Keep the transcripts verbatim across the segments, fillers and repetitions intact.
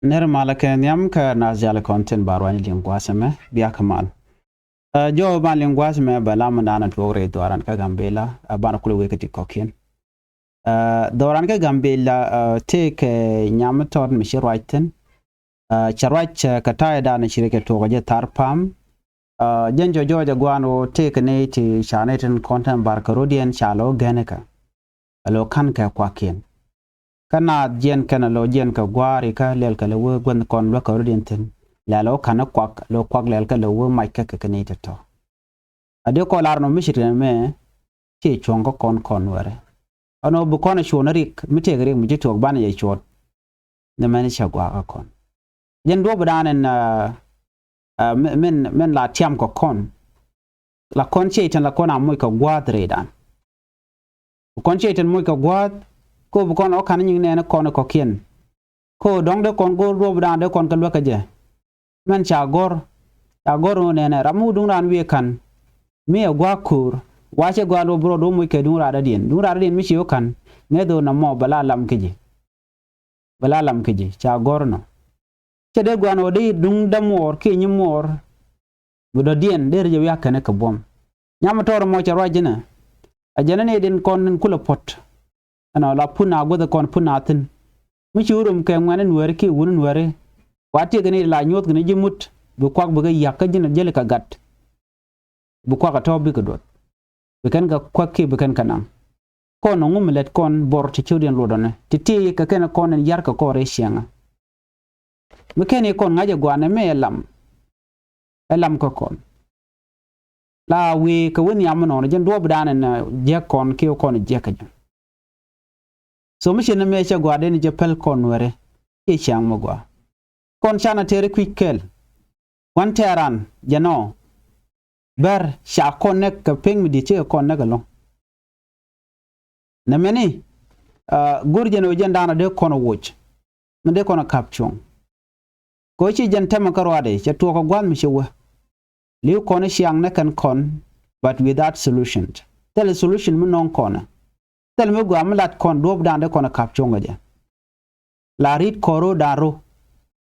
Nɛr malä kɛ nhiam kä naath diaal kɔn tin ba ruany liŋ gua̱a̱th ɛmɛ, bia kɛ mal. Ɛ, jɔw ban liŋ gua̱a̱th ɛmɛ bɛ lam mi da̱a̱n a tuɔɔk rɛy dhɔran kä Gambila, ɛ, banɛ kulɛ wee kä ti kɔ̱kiɛn. Ɛ, dhɔran kä Gambila, ɛ, tëëkɛ nyam mi tɔt mi ci ruac thi̱n. Ɛ, cɛ ruac, ɛ, kɛ ta̱yɛ da̱a̱n ci rɛ kɛ tuɔɔk jɛ thar pa̱a̱m. Ɛ, jɛn jɔ̱ jɔɔc ɛ gua̱a̱n ɣöö tëëkɛ nɛy ti ca nɛy tin kɔn tin bar kɛ rɔ̱diɛn ca lo̱ gɛn kä. Ɛ lo̱ ka̱n kɛ kuakiɛn. Kä naath jiɛn kɛn ɛ lo̱ jiɛn kɛ gua̱a̱ri kä lɛl kɛ lɛ wee guänh kɔn luäk kɛ rɔ̱diɛn thi̱n. Lɛl ɣöö ka̱n ɛ kuak, lo̱ kuak lɛl kɛ lɛ wee mac kä kɛ kɛ nɛy ti tɔ̱. A dee kɔn lar nɔ mi ci riɛn mɛ ci cuɔ̱ŋ kä kɔn kɔn wɛrɛ. Ɛn ɣöö bi kɔn ɛ cuɔ̱n rik mi tëëk rik mi ci tuɔɔk banɛ jɛ cuɔ̱t. Ni mɛn cɛ gua̱a̱k kä kɔn. Jɛn duɔ̱ɔ̱p da̱a̱n ɛn, ɛ, ɛ, min, min, min la tiam kɛ kɔn. La kɔn ciey tin la kɔn a moc kɛ gua̱a̱th rɛydan. Bi kɔn ciey tin moc kɛ gua̱a̱th, ko bi kɔn ɔ ka̱n nyiŋ nɛɛni kɔn kɔ̱kiɛn. Ko dɔ̱ŋ dee kɔn go̱o̱r duɔ̱ɔ̱p da̱a̱n dee kɔn kɛ luäk kɛ jɛ. Mɛn ca gɔ̱r, ca gɔ̱r ɣöö nɛnɛ ram mi wä duŋ raan wiee ka̱n. Mi ɛ gua̱a̱k ko̱o̱r, wa cɛ gɔaa luɔp bi rɔɔd wä moc kɛ duŋ raadädiɛn. Duŋ raadädiɛn mi ci wä ka̱n, ŋäth ɣöö nɔmɔ bɛ la lam kä ji̱. Bɛ la lam kä ji̱, ca gɔ̱r nɔ. Cɛ dee gua̱a̱n ɣöö dee duŋ dämuɔɔr kiɛ nyimuɔɔr. Bi dɔ̱diɛn dee rɛ jɛ wiak kɛnɛ kɛ buɔ̱m. Nyam mi tɔɔr mɔ cɛ ruac jinɛ. A jɛn ni din kɔn in kulɛ puɔ̱t. Ɛnɔ la pun a guäth kɔn pun a thi̱n. Mi ci wä rom kɛ ŋuɛ̈ni nuääri kiɛ wuni nuääri. Wa tiek ni la nyuɔ̱th kɛ ni ji̱ mut bi kuak bi kɛ yak kä ji̱n jäli kɛ gat. Bi kuak a tɔ̱ bikɛ duɔth. Bi kɛn kɛ kuak kiɛ bi kɛn kɛ naŋ. Kɔn ŋu mi lɛt kɔn bɔr ti ciötdiɛn luɔtdɔnɛ ti ti kɛ kɛn kɔn in yar kɛ kɔn rɛy ciɛŋä. Mi kɛn i̱ kɔn ŋa̱c ɛ gua̱a̱nɛ mi ɛ lam. Ɛ lam kä kɔn. La wee kɛ wä nhiam mi nɔɔnɔ jɛn duɔɔp da̱a̱n ɛn jiäk kɔn kiɛ kɔn jiäk kä jɛ. So mi ci ni mëë cɛ gua̱a̱r den jɛ päl kɔn nuɛri. I̱ ciaŋ mi gua̱a̱. Kɔn canɛ tëëri kui̱c kɛl. Gua̱n tɛɛran jɛ nɔ. Bɛr ca kɔn näk kɛ pek mi di̱t cikɛ kɔn näk ɛlɔ̱ŋ. Nɛ mɛni, ah, go̱r jɛn ɛ wä jɛn da̱a̱n a dee kɔn ɛ woc. Mi dee kɔn ɛ ka̱p cuɔ̱ŋ. Kɛ ɣöö ci jɛn tɛmɛ kä ruaadɛ cɛ tuɔɔk ɛ gua̱a̱th mi ci wä. Li̱w kɔn i̱ ciaŋ nɛ kɛn kɔn, but without solution. Thilɛ solution mi nɔŋ kɔn ɛ. Thilɛ mi gɔaa mi lat kɔn duɔ̱ɔ̱pdan dee kɔn ɛ ka̱p cuɔ̱ŋ kɛ jɛ. La ri̱t kɔn ro̱o̱dan ro̱.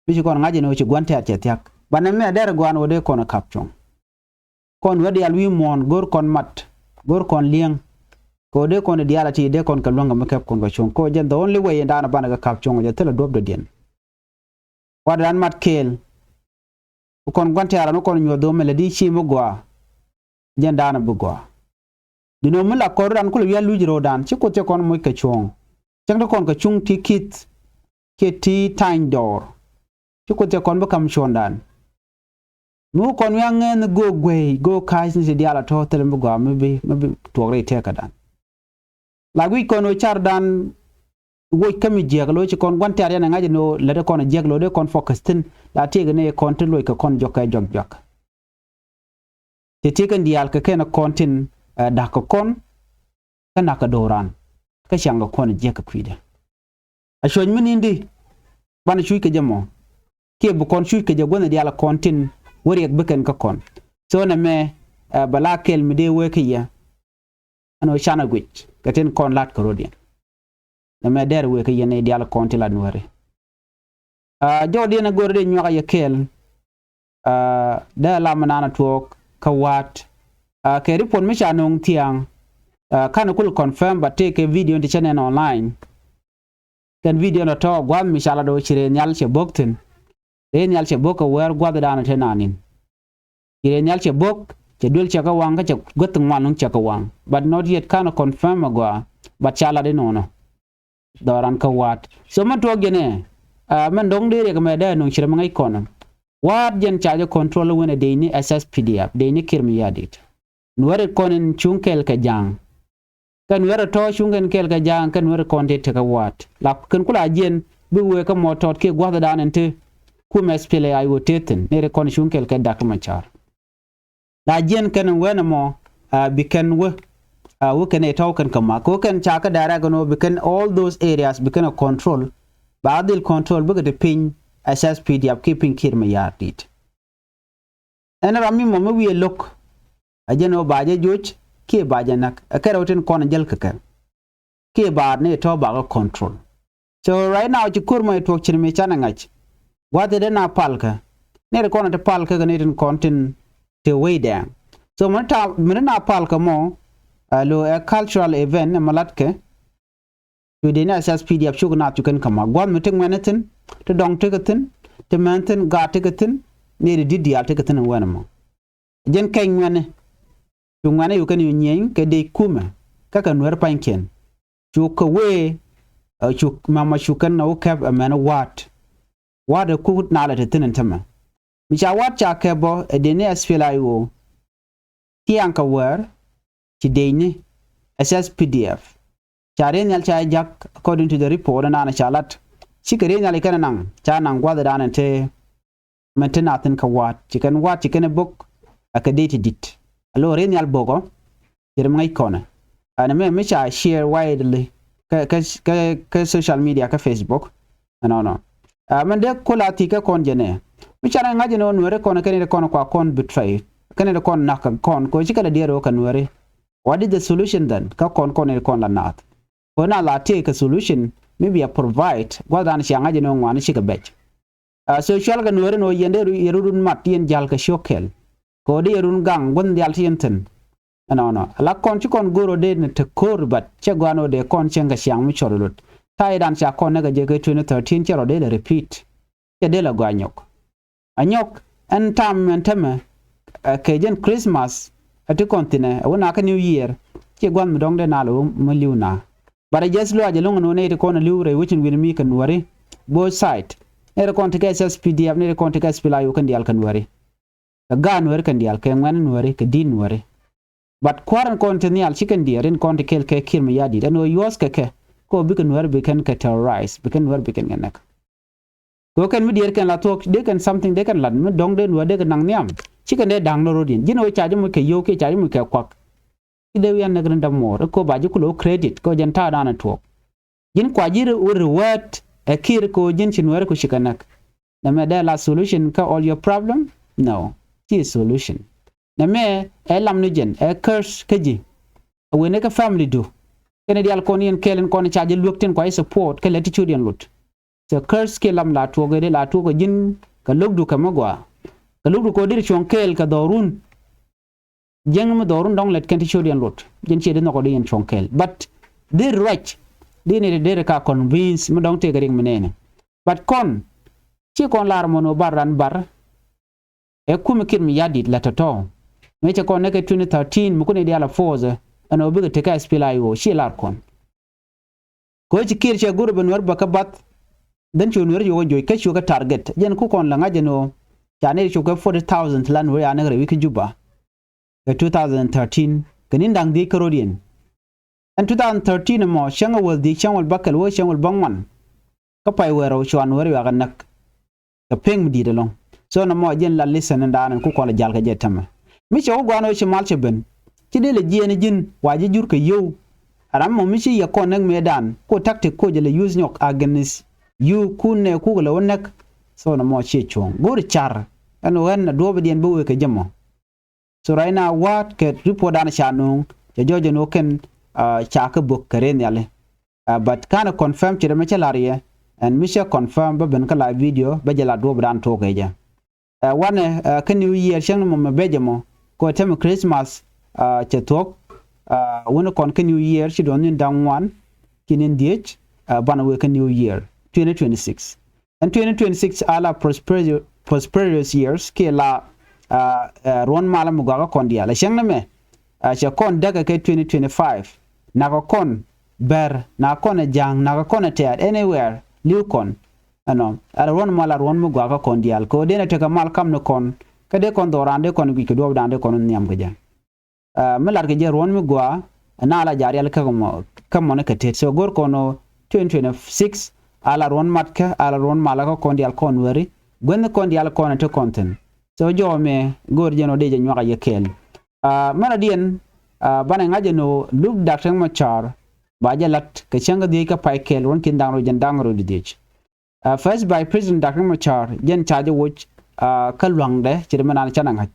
Mi ci kɔn ŋa̱c ɛn ɣöö ci gua̱n tɛ̈r cɛ thia̱k. Banɛ mi a dɛr ɛ gɔaa ɛn ɣöö dee kɔn ɛ ka̱p cuɔ̱ŋ. Kɔn wä diaal wi̱i̱ muɔ̱ɔ̱n go̱r kɔn mat. Go̱r kɔn li̱eŋ. Kɛ ɣöö dee kɔn diaal a ti dee kɔn kɛ luäŋ kɛ mi kɛp kɔn kɛ cuɔ̱ŋ. Kɛ ɣöö jɛn the only way in da̱a̱n ɛ banɛ kɛ ka̱p cuɔ̱ŋ kɛ jɛ thilɛ duɔ̱ɔ̱pdɛ diɛn. Wat dan mat kɛɛl. Kɔn gua̱n tɛ̈r an kɔn nyuɔ̱th dho̱o̱m ɛlɛ di ci mi gɔaa. Jɛn da̱a̱n a bi gɔaa. Di nööm mi la kɔr dan kulɛ wi̱i̱ a luc ro̱o̱dan ci Kuoth cɛ kɔn moc kɛ cuɔ̱ɔ̱ŋ. Cäŋ ti kɔn kɛ cuŋ ti kith. Kiɛ ti ta̱ny dɔɔr. Ci Kuoth cɛ kɔn bi ka̱m cuɔ̱ɔ̱ŋdan. Mi wä kɔn wi̱i̱ a ŋɛɛn ni go̱o̱k guey go̱o̱k ka̱a̱c ni ti diaal a tɔ̱ thilɛ mi bi gɔaa mi bi, mi bi tuɔɔk rɛy tëëkädan. La guic kɔn ɣöö cardan woc kä mi jiäk lo̱c ci kɔn gua̱n tɛ̈r yɛn ɛ ŋa̱c ni ɣöö lätdɛ kɔn ɛ jiäk lo̱c dee kɔn focus thi̱n la tiek ni kɔn ti loc kɛ kɔn jɔk kɛ jɔk jɔak. Ti tiek kɛn diaal kɛ kɛn kɔn tin, eh, da̱k kɛ kɔn kä na̱k kɛ do̱ran kä ciaŋ kɛ kɔn ɛ jiäk kɛ kui̱dɛ. A cuɔ̱c mi ni̱n di banɛ cuc kɛ jɛ mɔ kiɛ bi kɔn cuc kɛ jɛ guänh diaal kɔn tin wä riɛk bi kɛn kä kɔn. So nɛ mɛ, eh, bɛ la kɛl mi dee wee kä yɛ. Ɛn ɣöö canɛ guic kɛ tin kɔn lat kɛ ro̱diɛn. Nɛ mɛ dɛr wee kä yɛn i̱ diaal kɔn ti lat nuääri. Ah, jɔwdiɛn ɛ go̱r dee nyuak a yɛ kɛɛl. Ah, dee lam mi naan a tuɔɔk kä wa̱a̱t. Ah, kɛ report mi ca nöŋ thia̱a̱ŋ. Ah, ka̱n kul confirm ba tëëkɛ video ti cä nɛn online. Kɛn video ni tɔ̱ gua̱a̱th mi ca lat ɣöö ci rɛy nhial cɛ bo̱k thi̱n. Rɛy nhial cɛ bo̱k kɛ wäär gua̱a̱th da̱a̱n te naanin. Ci rɛy nhial cɛ bo̱k, cɛ duel cɛ kɛ waŋ, kä cɛ guäth ŋuan nuŋ cɛ kɛ waŋ. But not yet ka̱n confirm a gɔaa, but ca lat inɔnɔ. Dhɔran kä wa̱a̱t. So mɛn tuɔɔk jɛn ɛ, ah, mɛn do̱ŋ dee riɛk mɛ dee nuŋ ci rɛ mi ŋäc kɔn. Wa̱a̱t jɛn ca jɛ control wen ɛ dee ni S S P D F, dee ni Kiir Mayardit. Nuäri kɔn in cuŋ kɛl kɛ ja̱a̱ŋ. Kɛn wërɛ tɔ̱ cuŋ kɛn kɛɛl kɛ ja̱a̱ŋ kɛn wërɛ kɔn ti tekɛ wa̱a̱t. La kɛn kula jiɛn bi wëë kä mɔ tɔt kiɛ gua̱thdan in ti kumɛ S P L A I O tethin ni ri kɔn cuŋ kɛɛl kɛ Dak Macar. La jiɛn kɛn wëë nɛ mɔ, ah, bi kɛn wä, ah, wä kɛn ɛ tɔ̱ kɛn kɛ ma̱k kɛ wä kɛn ca kä direct kɛn wä bi kɛn all those areas bi kɛn ɛ control. Ba dhil control bikɛ ti piny S S P D F kiɛ piny Kiir Mayardit. Ɛn ram mi mɔ mi wi̱i̱ ɛ lo̱k. A jɛn ɣöö ba jɛ joc kiɛ ba jɛ näk ɛ kɛn rɛw tin kɔn jäl kɛ kɛ. Kiɛ ba ni tɔ̱ ba kɛ control. So right now ci ko̱r mɔ ɛ tuɔɔk cin mi canɛ ŋa̱c. Gua̱th ɛ dee na palkä. Nɛy ti kɔn ti palkä kɛ nɛy tin kɔn tin te wecdɛ. So mi ti na palkä mɔ, ɛ lo ɛ cultural event ɛmɔ latkɛ. Cu dee ni SSPDF cuk naath cu kɛn kä ma gua̱th mi ti ŋuɛni thi̱n, ti dɔŋ ti kɛ thi̱n, ti mɛn thi̱n, gaat ti kɛ thi̱n, nɛy ti di̱t diaal ti kɛ thi̱n ɛn wɛn ɛmɔ. Jɛn kɛc ŋuɛni. Cu ŋuɛni cu kɛn cu nyieny kɛ dee kumɛ kä kɛ Nuɛr pa̱nykiɛn. Cu kɛ wee, ɛ, cu mama cu kɛn na wä kɛp ɛmɛn wa̱a̱t. Wa̱a̱t ɛ kuk naalɛ te thi̱n ɛn tämɛ. Mi ca wa̱a̱t ca kɛp bä ɛ dee ni SPLA-IO. Thiaŋ kɛ wäär ci dee ni SSPDF. Ca riey nhial ca jak according to the report ɛn naan ca lat. Cikɛ riey nhial ikɛn naŋ ca naŋ gua̱th ɛ daan ɛn te. Mɛn te na thi̱n kä wa̱a̱t ci kɛn wa̱a̱t ci kɛn ɛ bok. Ɛ kɛ dee ti di̱t a lo riey nhial bok ɔ. Ci ri mi ŋäc kɔnɛ ɛn mɛ mi ca share widely kä, kä, kä, kä social media kä Facebook. Ɛnɔnɔ. Ɛ mɛn dee kol a thi̱i̱ kä kɔn jɛnɛ. Mi ca rɛ ŋa̱c ɛn ɣöö Nuɛri kɔn kɛn ri kɔn kua kɔn betray. Kɛn ri kɔn nak kɔn kɛ ɣöö ci kɛ la diɛɛr ɣöö kɛ Nuɛri. What is the solution then? Kä kɔn kɔn ri kɔn la naath. Kɛ ɣöö na la tëë kɛ solution mi bia provide gua̱th dan cia ŋa̱c ɛn ɣöö ŋuani cikɛ bɛc. Ɛ, so cual kɛ Nuɛri ni ɣöö yɛn dee yɛ run mat yɛn ja̱l kɛ ciök kɛl. Kɛ ɣöö dee yɛ run gaŋ gua̱th diaal ti yɛn thi̱n. Ɛnɔnɔ. Ala kɔn ci kɔn go̱o̱r ɔ dee ni te ko̱o̱r bat cɛ gɔaa ni ɣöö dee kɔn cieŋ kɛ ciaŋ mi cɔr lot. Ta̱a̱ i̱ dan cia kɔn näk ɛ jɛ kɛ twenty thirteen cɛ rɔ dee lɛ repeat. Cɛ dee lɛ gɔaa nyɔk. A nyɔk ɛn tam ɛn tämɛ, ɛ, kɛ jɛn Christmas, ɛ ti kɔn thi̱nɛ, ɛ wä na kä New Year, ci gua̱th mi dɔ̱ŋ dee na lɛ wä mi li̱w na. But ɛ jɛth luaac ɛlɔ̱ŋ ɛn ɣöö nɛy ti kɔn ɛ li̱w rɛy wecin wi̱n mi kɛ Nuɛri, both side. Nɛy ti kɔn ti kɛ SSPDF, nɛy ti kɔn ti kɛ SPLA-IO kɛn diaal kɛ Nuɛri. Kɛ gaat Nuɛri kɛn diaal, kɛ ŋuɛ̈ni Nuɛri, kɛ di̱t Nuɛri. But kua̱r in kɔn ti nhial ci kɛn diɛɛr in kɔn ti kɛl kɛ Kiir Mayardit ɛn ɣöö yuɔ̱th kɛ kɛ, kɛ ɣöö bikɛ Nuɛr bi kɛn kɛ terrorize, bi kɛn Nuɛr bi kɛn kɛ näk. Kɛ ɣöö kɛn mi diɛɛr kɛn la thuɔ̱k dee kɛn something dee kɛn lat mi dɔ̱ŋ dee Nuɛr dee kɛn naŋ nhiam. Ci kɛn dee da̱ŋ ni ro̱diɛn ji̱n ɣöö ca ji̱ mi kɛ yio̱w kiɛ ca ji̱ mi kɛ kuak. Ci dee wi̱i̱ an näk rin dämuɔɔr ɛ kɛ ɣöö ba ji̱ kulɛ wä credit kɛ ɣöö jɛn ta̱a̱ dan ɛ tuɔɔk. Ji̱n kua ji̱ ri wä reward ɛ Kiir kɛ ɣöö ji̱n ci Nuɛr ku ci kɛ näk. Nɛmɛ dee la solution kä all your problem? No. Ci solution. Nɛmɛ ɛ lam ni jɛn ɛ curse kä ji̱. Ɛ wen ni kä family du. Kɛn diaal kɔn yɛn kɛɛl in kɔn ca ji̱ luäk tin kua ji̱ support kä lɛ ti ciöt yɛn lot. So curse kiɛ lam la tuɔɔk ɛ dee la tuɔɔk ɛ ji̱n kɛ lo̱kdu kɛ mi gɔaa. Kɛ lo̱kdu kɛ ɣöö deri cuɔ̱ŋ kɛɛl kɛ dhɔrun. Jiäŋ mi dhɔrun dɔ̱ŋ lät kɛn ti ciöt yɛn lot. Ji̱n ciɛ di nhɔk ɔ di yɛn cuɔ̱ŋ kɛɛl. But deri ruac. Di ni deri ka convince mi dɔ̱ŋ tëëkɛ rik mi nɛɛni. But kɔn ci kɔn lar mɔn wä bar ran bar. Ɛ kumɛ Kiir Mayardit la tɔ̱tɔ̱. Mëë cɛ kɔn nɛkɛ twenty thirteen mi kun i̱ diaal a force ɛn ɣöö bikɛ tekɛ SPLA-IO ci lar kɔn. Kɛ ɣöö ci Kiir cɛ go̱r ɛ bɛ Nuɛr bä kä bath. Then cu Nuɛr cu kɛ joc kä cu kɛ target jɛn ku kɔn la ŋa̱c ɛn ɣöö ca nɛy cu kɛ forty thousand la Nuɛr ya näk rɛy wi̱c kä Juba. Kɛ two thousand thirteen kɛ ni̱n da̱ŋ dhieec kä ro̱diɛn. Ɛn two thousand thirteen ɛmɔ cäŋ ɛ wäl dhieec cäŋ wäl bäkɛl wee cäŋ wäl bäŋuan. Kä pay wëë rɛw cuan wëë riwakä näk. Kɛ pek mi di̱i̱t ɛlɔ̱ŋ. So nɔmɔ jɛn la lesson in daanɛ ku kɔl jal kɛ jɛ tämɛ. Mi cɛ wä gua̱a̱n wä ci mal cɛ ben. Ci dee lɛ jiɛɛn ji̱n wa ji̱ jur kɛ yio̱w. Ram mɔ mi ci yɛ kɔn näk mëëdan ku tactic ku jɛ lɛ use nyɔk against you ku nɛ ku kɛ lɛ wä näk. So nɔmɔ ciɛ cuɔ̱ɔ̱ŋ go̱o̱ri car. Ɛn ɣän a duɔ̱ɔ̱pidiɛn bi wëë kɛ jɛ mɔ. So right now wa̱a̱t kɛ report dan ca nuŋ cɛ jɔ̱ɔ̱c ɛn ɣöö kɛn ca kä bök kɛ rɛy nhiali. But ka̱n ɛ confirm ci rɛ mɛ cä la̱r yɛ. Ɛn mi cä confirm bä ben kä live video bä jɛ la duɔ̱ɔ̱p dan tuɔɔk kɛ jɛ. Wanɛ kä New Year cäŋ ni mɔ mɛ bɛc ɛmɔ kɛ ɣöö tämɛ Christmas cɛ thuɔ̱k. Wuni kɔn kä New Year ci duɔ̱ɔ̱n ni̱n da̱ŋ ŋuan ci ni̱n dhiec. Banɛ wëë kä New Year twenty twenty-six. Ɛn twenty twenty-six a la prosperous, prosperous years kiɛ la ruɔ̱n malä mi gɔaa kä kɔn diaal. Ɛ cäŋ ni mɛ cɛ kɔn däkɛ kɛ twenty twenty-five. Nakɛ kɔn bɛr, nakɛ kɔn ɛ ja̱a̱ŋ, nakɛ kɔn ɛ tɛ̈r anywhere li̱w kɔn. Ɛnɔ a la ruɔ̱n malä ruɔ̱n mi gɔaa kä kɔn diaal kɛ ɣöö dee nɛ tekɛ mal kam ni kɔn. Kä dee kɔn dhɔran dee kɔn guic kɛ duɔ̱ɔ̱p dan dee kɔn nhiam kɛ jɛ. Mi lat kɛ jɛ ruɔ̱n mi gɔaa ɛn a la ja̱ rial kä mɔ, kä mɔni kɛ tet. So go̱r kɔn ɣöö twenty twenty-six a la ruɔ̱n matkä, a la ruɔ̱n malä kä kɔn diaal kɔn Nuɛri. Guänh kɔn diaal kɔn ɛ ti kɔn thi̱n. So jɔw mɛ go̱r jɛn ɣöö dee jɛ nyuak a yɛ kɛɛl. Mɛn a diɛn banɛ ŋa̱c ɛn ɣöö luk Dak Riek Machar ba jɛ lat kɛ cäŋ kä dhiec kä pay kɛɛl ruɔ̱n ki̱n da̱ŋ rɛw jɛn da̱ŋ rɛw di dhiec. First Vice President Dak Riek Machar jɛn ca jɛ woc kä lua̱ŋdɛ ci ri mi naan canɛ ŋa̱c.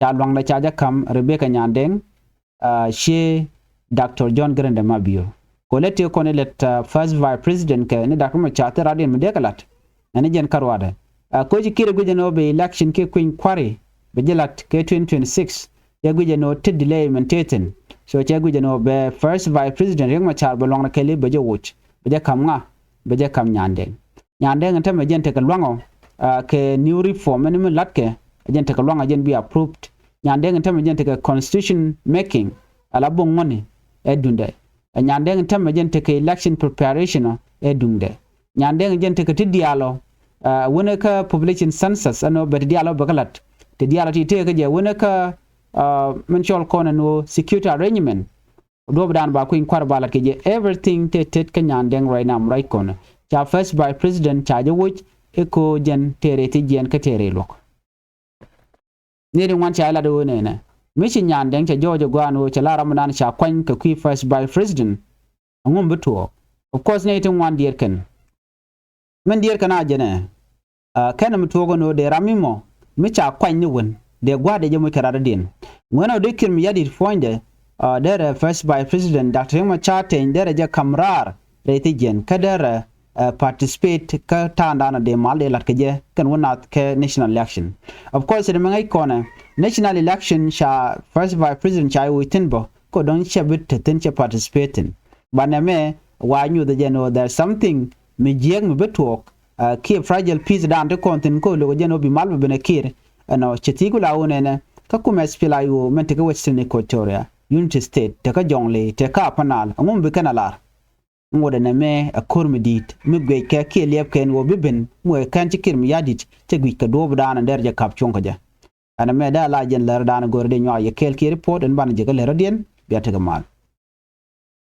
Ca lua̱ŋdɛ ca jɛ ka̱m Rebecca Nyandeng, cië Doctor John Garang de Mabior. Kɛ ɣöö lät tëë kɔn i̱ lät First Vice President kɛ ni Dak Riek Machar thil raadiɛn mi dee kɛ la̱t. Ɛn ni jɛn kä ruaadɛ A koci Kiir guic ɛn ɣöö bɛ election kiɛ kui̱ny kua̱ri bɛ jɛ la̱t kɛ twenty twenty-six. Cɛ guic ɛn ɣöö ti delay mɛn tëë thi̱n. So cɛ guic ɛn ɣöö bɛ first vice president Riek Machar bɛ luaŋ ni kɛɛliw bɛ jɛ woc, bɛ jɛ ka̱m ŋa, bɛ jɛ ka̱m Nyandɛŋ. Nyandɛŋ ɛn tämɛ jɛn tekɛ luaŋɔ kɛ new reform ɛn mi la̱tkɛ, ɛ jɛn tekɛ luaŋɔ jɛn bi approved. Nyandɛŋ ɛn tämɛ jɛn tekɛ constitution making, ala boŋ ŋuɔ̱ni ɛ duŋdɛ. Ɛ Nyandɛŋ ɛn tämɛ jɛn tekɛ election preparation ɔ ɛ duŋdɛ. Nyandɛŋ jɛn tekɛ ti diaal ɔ wänɛ kä population census ɛn ɔ bɛ ti diaal ɔ bɛ kä la̱t. Ti diaal ɔ ti tëëkä jɛ wänɛ kä min cɔl kɔn ɛn ɣöö security arrangement. Duɔ̱ɔ̱pdan ba kui̱ny kua̱r ba la̱t kɛ jɛ everything tëë tet kä Nyandɛŋ right now ruac kɔn. Ca first vice president ca jɛ woc i̱ ko̱ jɛn tëë rɛy thi̱jiɛn kä tëë rɛy luɔ̱k. Ni ri ŋuan ca lat ɣöö nɛnɛ mi ci Nyandɛŋ ca jɔɔc ɛ gua̱a̱n ɣöö ca la ramdan ca kuany kɛ kui̱ first vice president. Ɛŋu mi bi tuɔɔk? Of course ni ti ŋuan diɛɛr kɛn. Min diɛɛr kɛn a jɛnɛ kɛn mi tuɔɔk ɛn ɣöö dee ram mi mɔ mi ca kuany ni wen dee gua̱a̱r dee jɛ moc kɛ rat dɔ̱diɛn. Ŋuɛn ɔ dee Kiir Mayardit puɔ̱nydɛ derɛ first vice president Doctor Riek Machar Teny derɛ jɛ ka̱m raar rɛy thi̱jiɛn kä derɛ participate kä ta̱a̱ŋdan a dee mal dee la̱t kɛ jɛ kɛn wä naath kɛ national election. Of course ri mi ŋäc kɔnɛ national election ca first vice president ca i̱ woc thi̱n bä kä dɔ̱ŋ cɛ bi te thi̱n cɛ participate thi̱n. Banɛ mɛ wa nyuth jɛ ni ɣöö there something mi jiääk mi bi tuɔɔk kiɛ fragile peace dan ti kɔn thi̱n kä lo̱k jɛ ni ɣöö bi mal bi ben ɛ Kiir. Ɛnɔ cɛ thi̱i̱k la ɣöö nɛnɛ kä kumɛ SPLA-IO mɛn tekä Western Equatoria, Unity State, tekä Jonglei, tekä Upper Nile, ɛŋu mi bi kɛn a lar? Ŋot ɛn ɛmɛ ɛ ko̱r mi di̱i̱t mi guic kɛ kiɛ liɛp kɛn ɣöö bi ben mi wee kɛn ci Kiir Mayardit cɛ guic kɛ duɔ̱ɔ̱pdan ɛn derɛ jɛ ka̱p cuɔ̱ŋ kä jɛ. Ɛn ɛmɛ dee a la jɛn lär dan go̱r dee nyuak yɛ kɛɛl kiɛ report ɛn banɛ jɛ kä lär rɔ̱diɛn bia tekɛ mal.